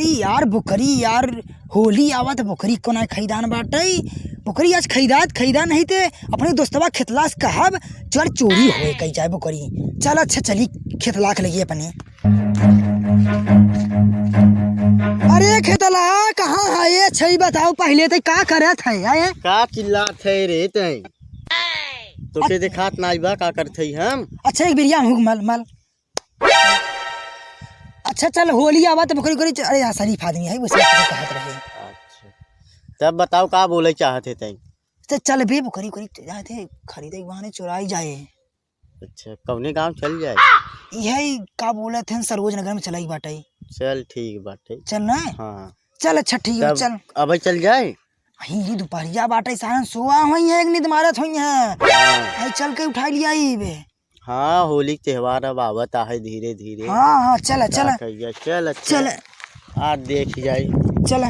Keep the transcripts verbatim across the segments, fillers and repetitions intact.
यार बोकरी यार, होली आवत, बोकरी को ना खरीदान बाटइ। बोकरी आज खरीदात, खरीदा नहीं ते अपने दोस्तवा खेतलास कहब, चोर चोरी होए कही जाए बोकरी। चल अच्छा चली खेतला के लइए अपने। अरे खेतला, कहाँ है ये? छई बताओ पहिले ते का करत है, आए? का चिल्लात है रे तैं? तोके देखात नाई बा का करत है हम? अच्छा एक बिरिया हूँ मल, मल। अच्छा चल होली आवा त बोकरी, बोकरी च-, अरे यार शरीफ आदमी है, वैसे कहत रहे। अच्छा। तब बताओ का बोले चाहत है तैं? तो चल बे बोकरी, बोकरी जाते खरीदे के बहाने चुराई जाए। अच्छा, कौने गाँव चल जाए? यही का बोलत हैं, सरोज नगर में चलाई बाटे। चल, ठीक बाटे। चल ना? हाँ। चल, अच्छा, ठीक बा, तब चल। अबे चल जाए? अही, ये दुपहरिया बाटे, सारन सोवा होई है, एक नींद मारत होई है। हाँ। आई चल के उठाई लिया ई बे। हाँ, होली के त्योहार अब आवत आहे धीरे धीरे। हाँ, हाँ, चल, का चल। कहिया, चल, अच्छा। चल। आज देख जाई। चल।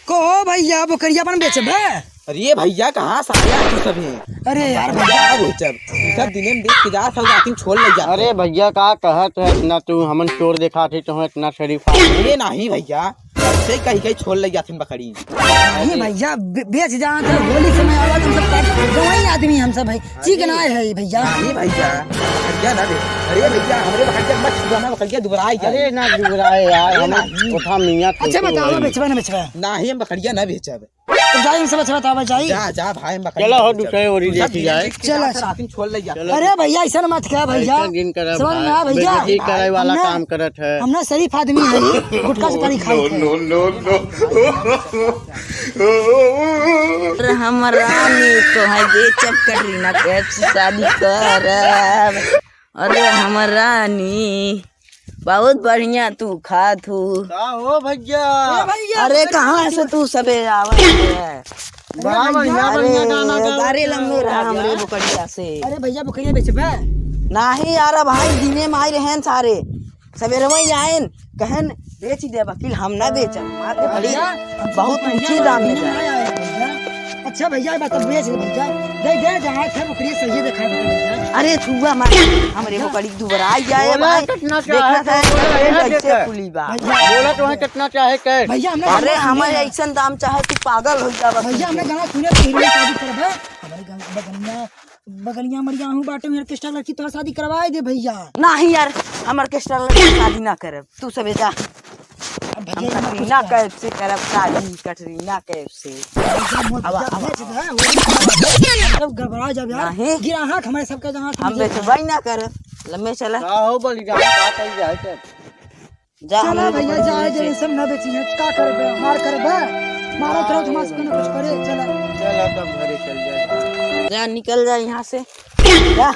को हो भैया, बोकरिया अपन बेचबे? अरे भैया, कहाँ सारे आदमी सब हैं? अरे यार भैया। भैया, बेचब। सब दिने में देख के जा, सब राती में छोड़ ले जाते। अरे भैया, का कहत है इतना तू, हमन चोर देखात है तो इतना शरीफ आदमी। अरे नहीं भैया, ऐसे ही कहीं कहीं छोड़ ले जाते हैं बकरी। नहीं भैया, बे-, बेच जात है, होली समय आवा तो हम सब गंवाई आदमी हम सब है। ठीक ना है भैया? नहीं भैया, भैया ना दे। अरे भैया, हमरे बकरिया मत छुआ ना, बकरिया दुबराई जाए। अरे ना दुबराए यार, अरे हम नहीं। उठा मियाँ अच्छा बताओ, बेचबे ना बेचबे? नहीं, हम बकरिया ना बेचब। तो जाई हमसे बचवा था भाई, जाई। जा, जा भाई, हम बकरिया चलो हो ना बेचब। दूसरे ओरी तू सब देखी जाए। चल, चल, अच्छा। रात में छोड़ ले जा। चलो। अरे भैया, ऐसा मत कह भैया। ऐसा दिन करा समझ में भाई। आ भैया? बेइज्जती करे वाला हमने काम करत है। हम ना शरीफ आदमी है, गुटखा सुपारी खाई थे। No, no, no। अरे हम रानी तो है बेचब, कटरीना कैफ से शादी करब। अरे हम रानी बहुत बढ़िया तू खात हू। का हो भैया? ए भैया, अरे कहाँ से तू सबे आवत है? बड़ा बढ़िया, अरे, बढ़िया गाना गावत अरे है। लम्बे रहा हमरे बोकरिया से। अरे भैया, बोकरिया बेचबे? नाही यार, अब भाई दिने में आए रहेन सारे। सबेरे वही आएन, कहन, "बेच दे वकील, हम ना बेचब।" मार के बड़ी भैया, बहुत ऊंची दाम में जाए। अच्छा भैया, ये बात बेच दे भैया। दे, दे, जहाँ थे ओकरे सही देखा दे भैया। अरे छुआ मत, हमरे बोकरी दुबराई जाए भाई। बोला कितना चाहे देखा था, कैसे खुली बा। भैया। बोला तो है कितना चाहे कैसे। भैया, हमने अरे हमारे ऐसन दाम चाहे तू पागल हो जावा। भैया, हमने गाना सुने तो हीरो शादी करबे। हमारे गाँव बगनिया बगलिया मरिया हूँ बाटे में ऑर्केस्ट्रा लड़की तोहर शादी करवाए दे भैया। नाही यार, हम ऑर्केस्ट्रा लड़की शादी ना करब, तू सबे जा। अब हम भैया, कटरीना कैफ से करब शादी, कटरीना कैफ से। भैया, मोर अब, भैया अब, भेज दे, वो सब गड़बड़ा जाब यार। नाही। गिराहक हमारे सबके जहाँ हम बेचबे ना करब, लम्बे चला। का हो बलिराम, का कही जाए के? जा, चला हम भैया, जाए दे, सब ना बेची है, का करबे? मार करबे? मारो करो, तुम आज कुछ करे, चला। चला, तब घरे चल जाए। जा, निकल जा यहाँ से। जा।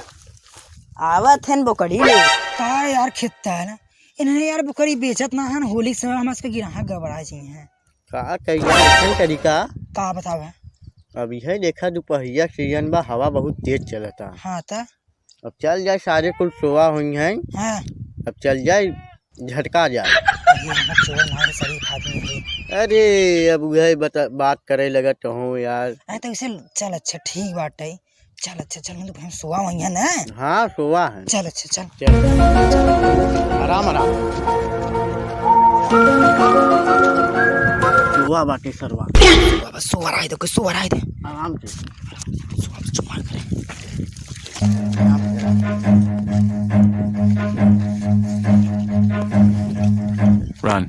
आवत हन बोकड़ी ले। का यार, खेत्ता है ना? इन्हें यार बोकड़ी बेचत ना हन, होली के समय हमारे सबके गिराहक गड़बड़ा जी हैं। का कहिया, ऐसन तरीका? का बतावे? अब यह देखा, दुपहरिया सीजन बा, हवा बहुत तेज चलता। हाँ, त? अब चल जाए, सारे कुल सोवा हुई हैं। हाँ। अब चल जाए, झटका जाए। अरे, हम चोर ना है, शरीफ आदमी है। अरे, अब वह बता, बात करे लगत हो यार। अरे, तो उसे चल, अच्छा, ठीक बात है। चल, अच्छा, चल, मतलब हम सोवा हुई है ना? हाँ, सोवा है। चल, अच्छा, चल। चल। आराम, आराम। सोवा बाटे सरवा। सोवा, बस सोवा रहा है, तो कुछ सोवा रहा है। आराम से। सोवा, बस चुप मार करे। Run।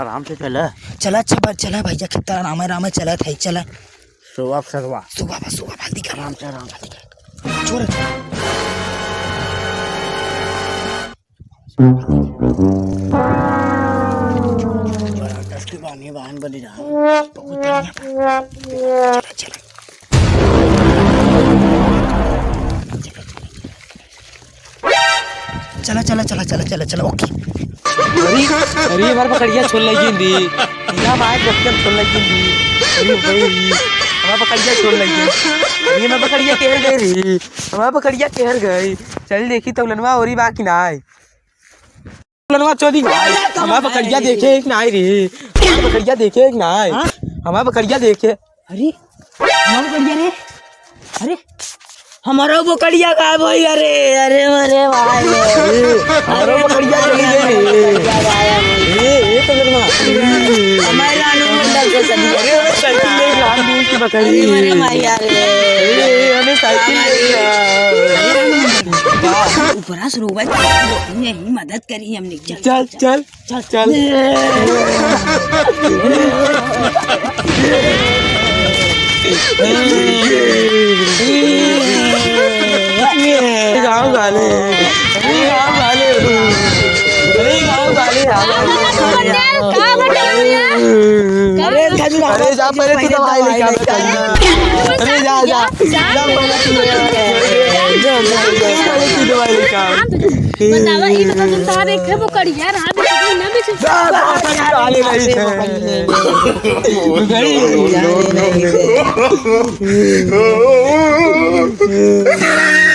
आराम से चला। चला, अच्छा बात, चला भैया, कितना आराम है, आराम है, चला था, चला। सोवा, सरवा। सोवा बा, सोवा बा, जल्दी कर। आराम से, आराम से। छोड़। बड़ा कष्ट बानी बहन बनी रहा। बहुत बढ़िया। चला, चला। चला, चला, चला, चला, चला, चला, ओके। अरे, अरे, हमार बकरिया छोड़ लगी दी। सीधा मार के बकरिया छोड़ लगी दी। अरे भाई, हमार बकरिया छोड़ लइके। अरे, हमार बकरिया केहर गई रे? हमार बकरिया केहर गई? चल देखी, तौलनवा ओरी बा कि नाय? तौलनवा चोरी गई। हमार बकरिया देखे एक नाय रे। हमार बकरिया देखे एक नाय। हाँ? हमार बकरिया देखे। अरे, हमार बकरिया रे। अरे, हमारो बकरिया गायब होई। अरे, अरे, अरे भाई। ए, हमारो बकरिया चली गई रे। बकरिया गायब होई। ए, ए तो लगना। हमारे रानू मंडल से चली गई। अरे, अरे, साइकिल ले राम दूर की बकरी। अरे, अरे भाई, अरे। ए, ए, हमें साइकिल ले। ऊपरा से रोबा, यही मदद करी हमने। चल, चल, चल। चल, चल। गाँव वाले, गाँव वाले, गाँव वाले, अरे, जा पहले तू दवाई लेके आ, अरे, जा, जा, जा, पहले तू दवाई लेके आ। बतावा, ई तो तुम सारे खेबो करी यार, हाँ, बिल्कुल ना, बिल्कुल। जा, जा, जा, जा, जा, जा।